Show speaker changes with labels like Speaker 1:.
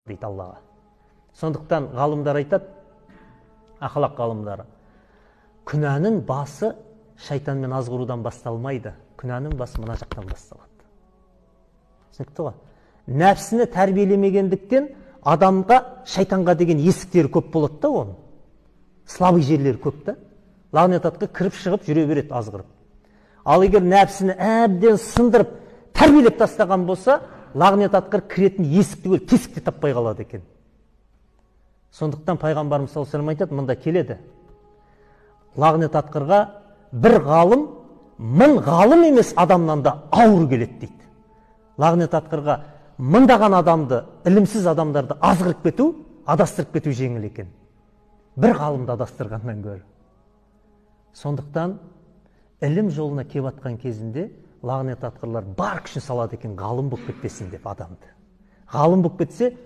Speaker 1: дейді Аллаға. Сондықтан ғалымдар айтады, ақлақ ғалымдары, күнәнің басы шайтанмен азғырудан басталмайды, күнәнің басы мына жақтан басталады. Түсінікті ғой? Нәпсіні тәрбиелемегендіктен адамға шайтанға деген есіктері көп болады да, оның слабый жерлері көп та. Лағнет атқа кіріп шығып жүре береді азғырып. Ал егер нәпсіні әбден сындырып тәрбиелеп тастаған болса, лағнет атқыр кіретін есік түгел тесік те таппай қалады екен. Сондықтан пайғамбарымыз саллаллаху алейхи вассалам айтады, мында келеді. Лағнет атқырға бір ғалым, мың ғалым емес адамнан да ауыр келеді дейді. Лағнет атқырға мыңдаған адамды, ілімсіз адамдарды азғырып кету, адастырып кету жеңіл екен. Бір ғалымды адастырғаннан гөрі. Сондықтан ілім жолына кеп атқан кезінде лағнет атқырлар бар күшін салады екен, ғалым болып кетпесін деп адамды. Ғалым болып кетсе,